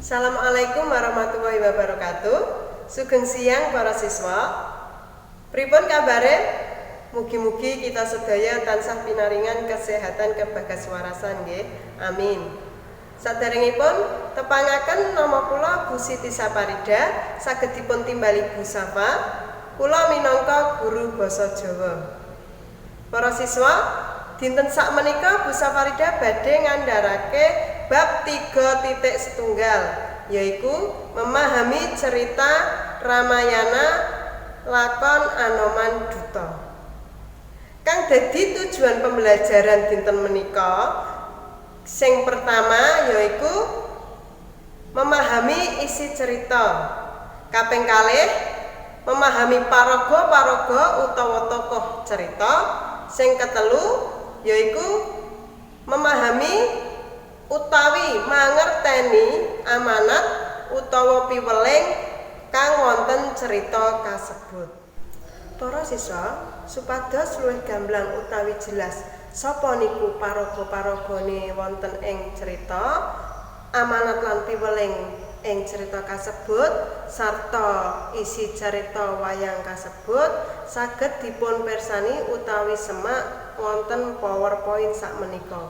Assalamualaikum warahmatullahi wabarakatuh. Sugeng siang para siswa. Pripun kabare? Mugi-mugi kita sedaya tansah pinaringan kesehatan kebagas warasan nggih. Amin. Saderengipun tepangaken nama kula Bu Siti Saparida, saged dipun timbali Bu Safa. Kula minangka guru basa Jawa. Para siswa, dinten sakmenika Bu Safarida badhe ngandharake bab 3.1, yaiku memahami cerita Ramayana lakon Anoman Duta. Kang dadi tujuan pembelajaran dinten menika sing pertama yaiku memahami isi cerita. Kaping kalih, memahami paraga-paraga utawa tokoh cerita. Sing ketelu yaiku memahami utawi mangerteni amanat utawa piweling kang wonten cerita kasebut. Para siswa, supados luwih gamblang utawi jelas sapa niku paraga-paragane wonten ing cerita, amanat lan piweling ing cerita kasebut sarta isi cerita wayang kasebut saged dipun pirsani utawi semak wonten PowerPoint sakmenika.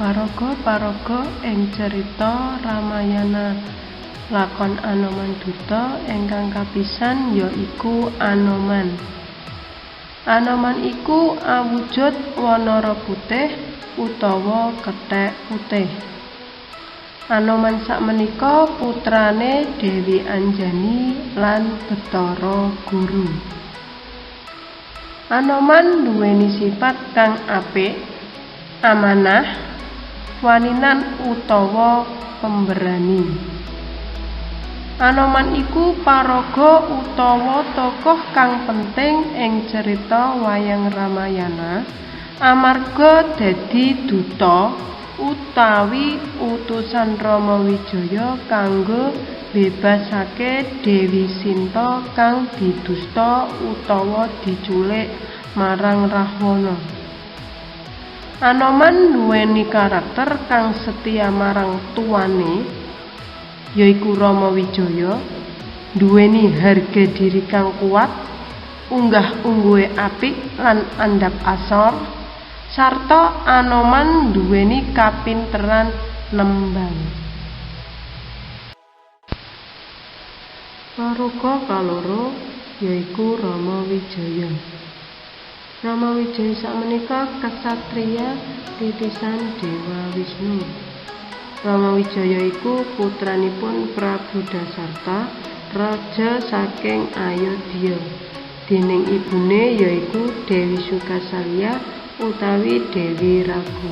Paraga-paraga ing cerita Ramayana lakon Anoman Duta ingkang kapisan ya iku Anoman. Anoman iku awujud wanara putih utawa kethek putih. Anoman sakmenika putrane Dewi Anjani lan Bathara Guru. Anoman nduweni sifat kang apik, amanah, waninan utawa pemberani. Anoman iku paraga utawa tokoh kang penting ing cerita wayang Ramayana amarga dadi duta utawi utusan Rama Wijaya kanggo mbebasake Dewi Sinta kang didusta utawa diculik marang Rahwana. Anoman nduweni karakter kang setia marang tuane yaiku Rama Wijaya, nduweni harga diri kang kuat, unggah-ungguhe apik lan andhap asor, sarta Anoman nduweni kapinteran nembang. Paraga kaloro yaiku Rama Wijaya. Rama Wijaya sakmenika kesatriya titisan Dewa Wisnu. Rama Wijaya iku putranipun Prabu Dasarta, raja saking Ayodhya. Dening ibune yaiku Dewi Sukasalya utawi Dewi Ragu.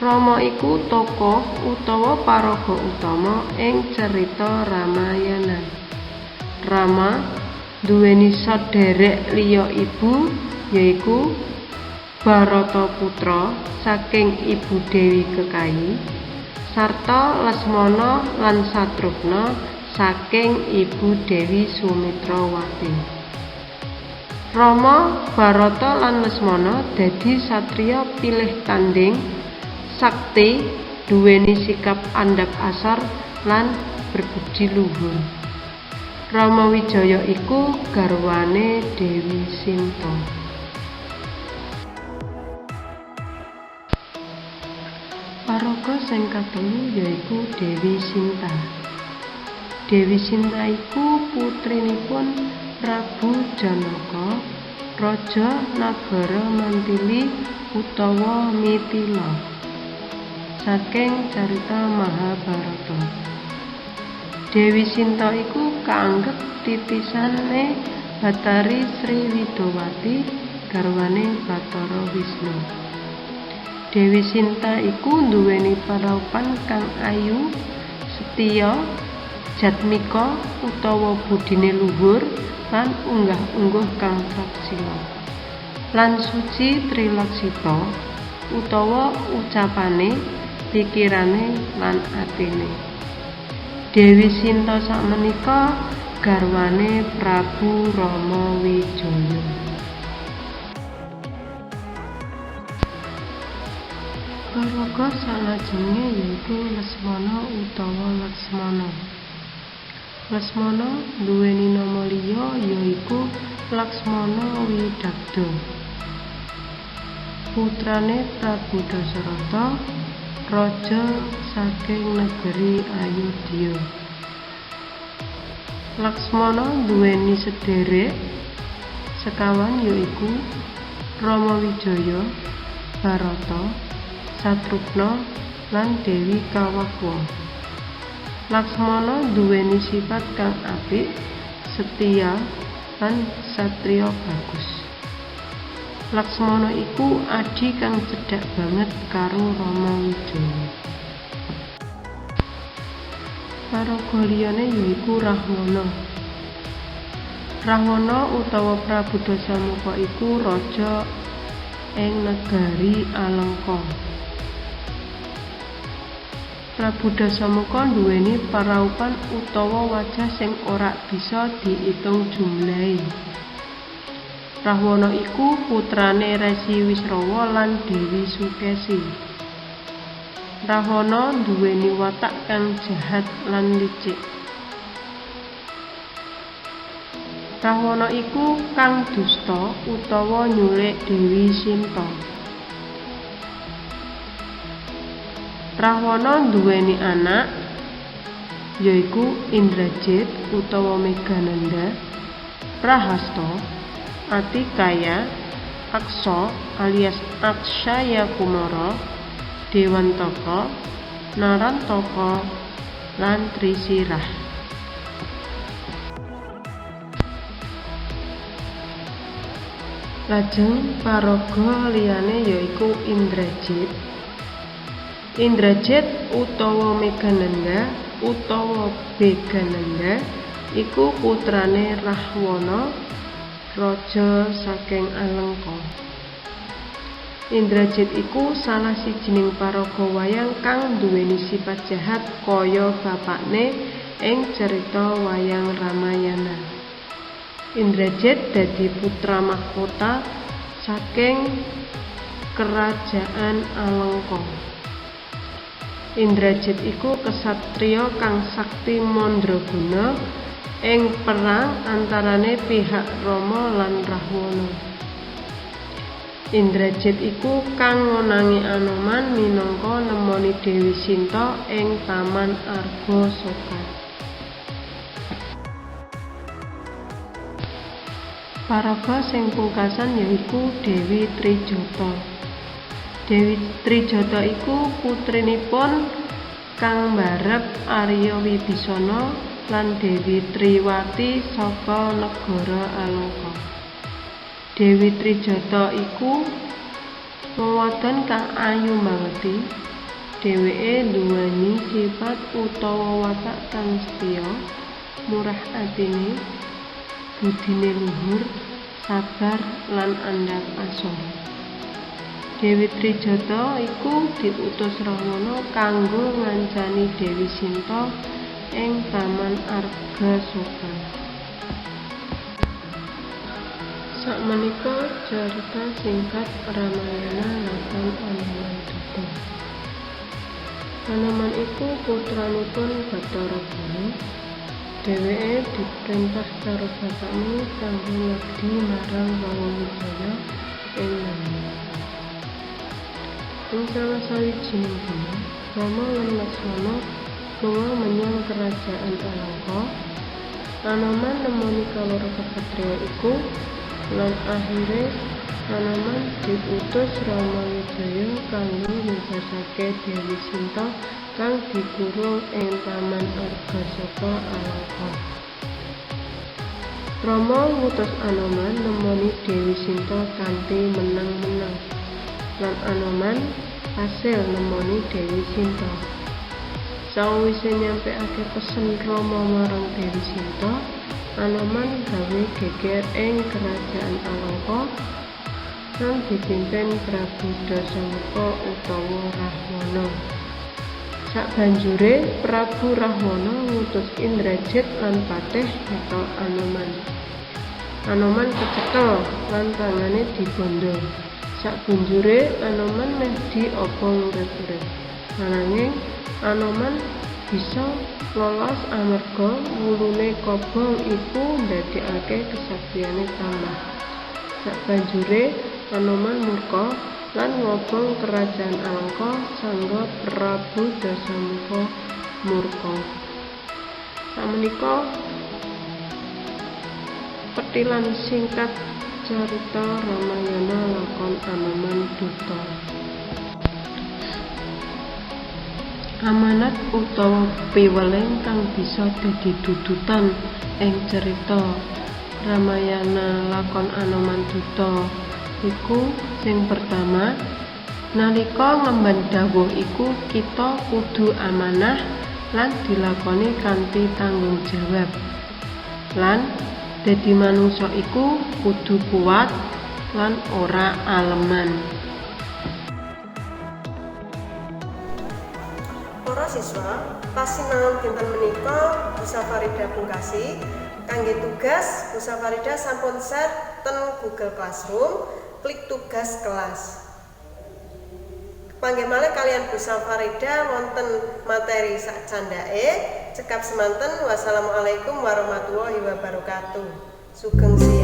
Rama iku tokoh utawa paraga utama ing cerita Ramayana. Rama nduweni sadherek liya ibu yaiku Barata Putra saking Ibu Dewi Kekayi sarta Lesmana lan Satrugna saking Ibu Dewi Sumitrawati. Rama, Barata lan Lesmana dadi satriya pilih tandhing, sakti, duweni sikap andhap asor lan berbudi luhur. Rama Wijaya iku garwane Dewi Sinta. Paraga sing katelu yaiku Dewi Sinta. Dewi Sinta iku putrinipun Prabu Janaka, raja nagara Mantili utawa Mithila. Saking carita Mahabharata. Dewi Sinta iku kaanggep titisane Bathari Sri Widowati garwane Bathara Wisnu. Dewi Sinta iku nduweni paraupan kang ayu, setya, jatmika utawa budine luhur lan unggah-ungguh kang traksila. Lan suci trilaksita utawa ucapane, pikirane lan atine. Dewi Sinta sakmenika garwane Prabu Rama Wijaya. Paraga salajenge yaiku Lesmana utawa Laksmana. Lesmana nduweni nama liya yaiku Laksmana Widagda. Putrane Prabu Dasarata, raja saking negeri Ayodya. Laksmana nduweni sedherek sekawan yaiku Rama Wijaya, Barata, Satrugna lan Dewi Kawakwa. Laksmana nduweni sifat kang apik, setya lan satriya bagus. Laksmana iku adhi kang cedhak banget karo Rama Wijaya. Paraga liyane yaiku Rahwana. Rahwana utawa Prabu Dasamuka iku raja ing negari Alengka. Prabu Dasamuka nduweni paraupan utawa wajah sing ora bisa diitung jumlahe. Rahwana iku putrane Resi Wisrawa lan Dewi Sukesi. Rahwana nduweni watak kang jahat lan licik. Rahwana iku kang dusta utawa nyulik Dewi Sinta. Rahwana nduweni anak yaiku Indrajit utawa Megananda, Prahasta, Atikaya, Aksa alias Akshaya Kumara, Dewantaka, Narantaka, lan Trisirah. Lajeng paraga liyane yaiku Indrajit. Indrajit utawa Megananda utawa Begananda iku putrane Rahwana, raja saking Alengka. Indrajit iku salah sijining paraga wayang kang nduweni sifat jahat kaya bapakne ing cerita wayang Ramayana. Indrajit dadi putra mahkota saking Kerajaan Alengka. Indrajit iku kesatriya kang sakti mandraguna ing perang antarane pihak Rama lan Rahwana. Indrajit iku kang ngonangi Anoman minangka nemoni Dewi Sinta ing Taman Argasoka. Paraga sing pungkasan yaiku Dewi Trijata. Dewi Trijata iku putrinipun kang mbarep Arya Wibisana lan Dewi Triwati saka negara Alengka. Dewi Trijata iku wewadon kang ayu bangeti. Dheweke nduweni sifat utawa watak kang setya, murah atine, budine luhur, sabar lan andhap asor. Dewi Trijata iku diutus Rahwana kanggo ngancani Dewi Sinta ing Taman Argasoka. Sakmenika carita singkat Ramayana lakon Anoman Duta. Anoman iku putranipun Bathara Guru. Dheweke diprentah karo bapakne kanggo ngabdi marang Rama Wijaya ing Lanka. Ing salah sawijining dina, Rama lan Laksmana lunga menyang Kerajaan Alengka. Anoman nemoni kaloro kesatriya iku lan akhire Anoman diutus Rama Wijaya kanggo mbebasake Dewi Sinta kang dikurung ing Taman Argasoka Alengka. Rama ngutus Anoman nemoni Dewi Sinta kanthi menang-menang lan Anoman kasil nemoni Dewi Sinta. Sawise nyampekake pesen Rama marang Dewi Sinta, Anoman gawe geger ing Kerajaan Alengka kang dipimpin Prabu Dasamuka utawa Rahwana. Sabanjure Prabu Rahwana ngutus Indrajit lan Patih nyekel Anoman. Anoman kecekel lan tangane dibanda. Sabanjure Anoman meh diobong urip-urip. Ananging Anoman bisa lolos amarga wulune kobong iku ndadekake kesaktiyane tambah. Sabanjure Anoman murka lan ngobong Kerajaan Alengka sangga Prabu Dasamuka murka. Samenika petilan singkat carita Ramayana lakon Anoman Duta. Amanat utawa piweling kang bisa dadi dudutan ing carita Ramayana lakon Anoman Duta iku sing pertama, nalika ngemban dawuh iku kita kudu amanah lan dilakoni kanthi tanggung jawab. Lan dadi manungsa iku kudu kuat lan ora aleman. Para siswa, pasinaon dinten menika Bu Safarida pungkasi. Kangge tugas, Bu Safarida sampun share ten Google Classroom, klik tugas kelas. Kepanggih malih kaliyan Bu Safarida wonten materi sak candhake. Cekap semanten, wassalamualaikum warahmatullahi wabarakatuh. Sugeng siang.